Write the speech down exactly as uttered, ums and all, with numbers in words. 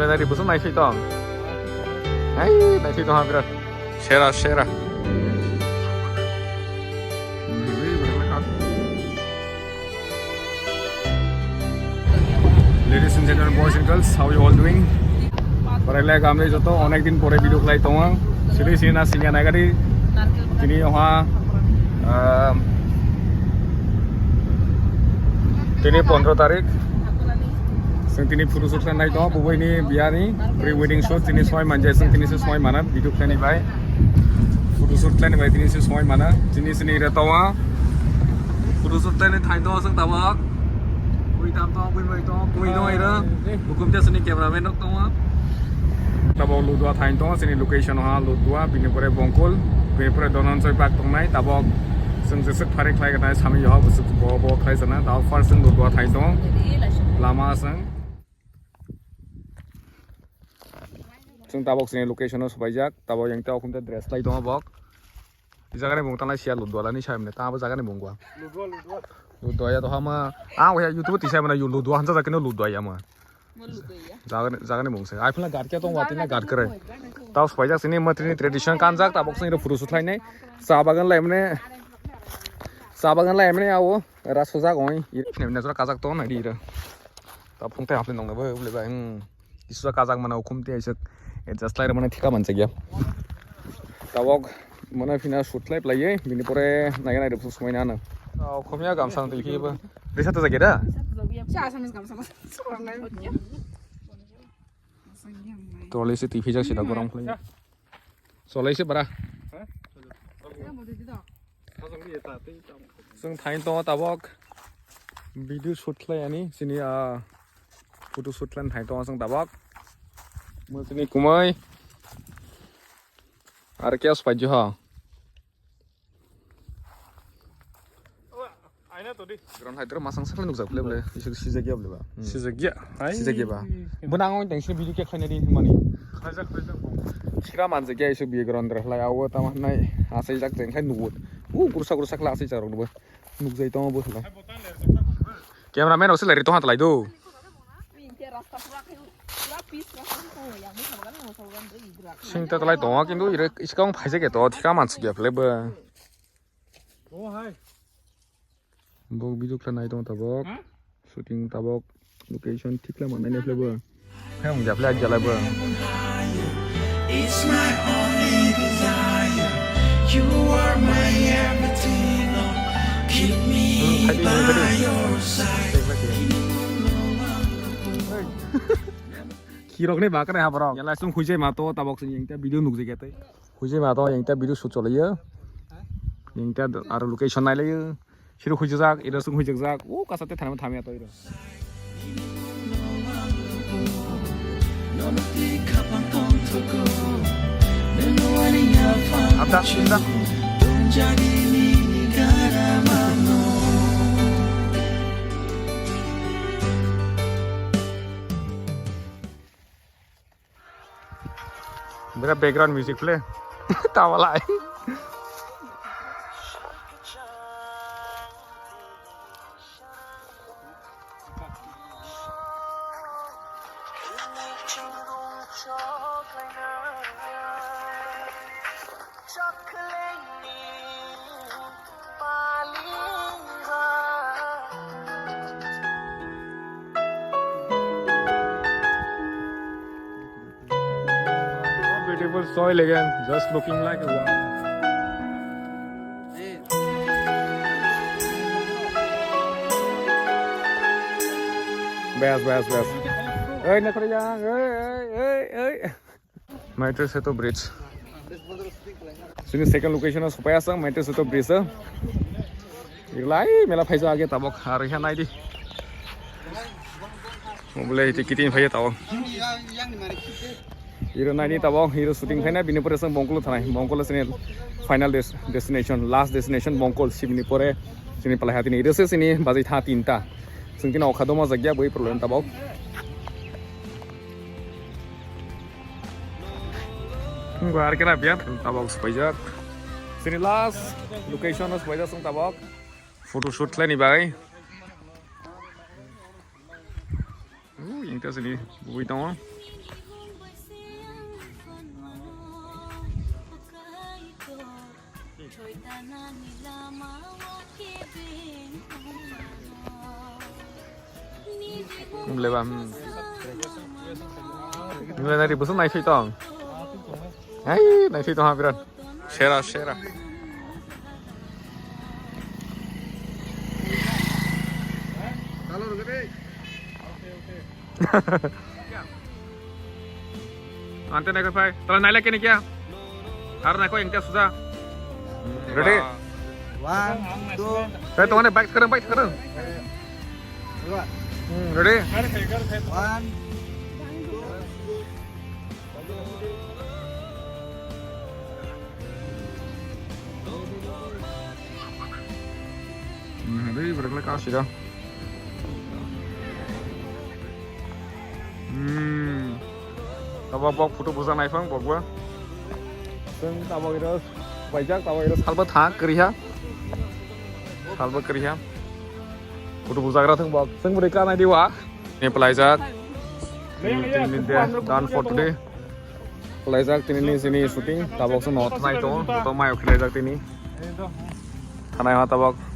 Nari busung naisui tong. Hai, naisui tong ha birat. Sera, sera. Ladies and gentlemen, boys and girls, how you all doing? Barai lai gamle joto, onek din pore video khlai tongo. Siri sini na sini na gari. Tini oha, ah, tini pondro tarik. Sing tini photo shoot khlai nai tongo, bubai ni biya ni pre wedding shoot, tini soi manja, sing tini se soi mana, video khlai ni bai. Photo shoot khlai ni bai, tini se soi mana, tini sini re tongo. Photo shoot khlai ni thai tongo, sing tabok. Bui tam tongo, bui bai tongo, bui tongo ira. Hukum te sini cameraman rok tongo. Tabok Ludua thai tongo, sini location ha Ludua, bini pore Bongkol, bini pore Donanchoi Park tongnai, tabok sing jesek phare khlai gana sami yo, bo, bo khlai sana, tabok first sing Ludua thai tongo, lama sing. Sing tabok sini location o sobaijak, tabok yang tabok khum te dress lai tongo bok. I jaga ni mung tanai sia Ludua lani sai mene, ta abo jaga ni mung gua. Ludua, Ludua. Ludua ya to hama. Ah, waya YouTube ti sai mene Ludua hansa jaga ni Ludua ya ma. Jaga ni, jaga ni mung se. Ai phla gad kya tong wati na gad kre. Tao sobaijak sini matri ni tradition kanjak, tabok sini ro photo shoot lai ne. Sa bagan lai mene. Sa bagan lai mene awo. Ra sojak oi. Ine mene jora kajak to na di ra. Ta phung te haple nong na bo le ba. Hmm. Kisa kajak mana ukhum te aisuk adjust lai mane thika manjak ya. Tabok mane phina shoot lai plai ye, bini pore nai nai rupsu sumai nana. Khomya gamsa twi phi ba. Risa to jage da? Sa Assamese gamsa. Tole se twi phijak sida gorom khlai. Solai se bara. Chwng thai tongo tabok. Video shoot khlai ani sini, ah, photo shoot khlai thai tongo chwng tabok. Mo sini kumai. Ar kya spai jo ha. Ground hai dro masang sakle nukjak ble ble. Isuk sijak ya ble ba. Hmm. Sijak ya. Hai. Sijak ya ba. Bwna ang teng sini video khe khlaina di mani. Khlaijak, khlaijak bo. Sikra manjak ya isuk bi ground dra khlai awo tamo nai asai jak jeng khai nugo. U kursa kursa khlai asai jak rok nugo. Nukjai tongo bo khlai. Cameraman rok se lari tong ha tlai do. Sing ta tlai tongo kintu ire iskang phaijak ya to thika manjak ya ble ba. Oh hai. Bo video khlai nai tong tabok. Ha? Shooting tabok. Location thik khlai manai nai khlai bo. Hai wng japli ajjalai bo. It's my only desire. You are my everything. Keep me by your side. Khirok ni bakre ha borok. Yala sung khuijai ma to tabok sing yang ta video nukjai ya tei. Khuijai ma to yang ta video shoot cholai ya. Yang ta aro location nai lai ya. Siro huijak, iro sung huijak jak. O kasa te thanam thamya to iro. Abda, abda. Bera background music play. Tawalai. Beautiful soil again, just looking like a wow. Best, best, best. Hey, Nathaniel, hey, hey, hey, hey. Maitre Setu Bridge. Sini second location o sopai asang Maitre Setu Bridge o. Irlai mela phaijak age tabok aro khe naidi. Mobile hiti kitin phaiya tabok. Iro naidi tabok, iro shooting khaina bini pore song Bongkol thanai. Bongkol sini final des-, destination, last destination Bongkol sibini pore sini palai hatini iro se sini bajai tha tinta. Sungkina okha domo jagya boi problem tabok. Wngkha arkena biya tabok sopaijak. Sini last location o sopaijak song tabok. Photo shoot khlaini bagwi. Ui, yang tas ini bui tongo. Wng leba, hmm. Wng leba nari busuk nai sui tong. Hai, nai sui tong ha birat. Sera, sera. Ante naikor phai. Tala naila kene kya? Aro naikor yang kya suja. Ready? One, two. Hey, tongane bike sekarang, bike sekarang. Hmm, ready? One, two. Hmm, ready, berkelek kasih dah. Hmm. Tabok bok photo buja naifang bokba. Seng tabok iro paijak, tabok iro salba thang keriha. Salba keriha. Photo bujagra thang bok. Seng beri ka nai diwa. Ini pelaijak. Ini, ini dia done for today. Pelaijak tini ini sini shooting. Tabok seno thanai to. Tabok mayo pelaijak tini. Thanai ha tabok.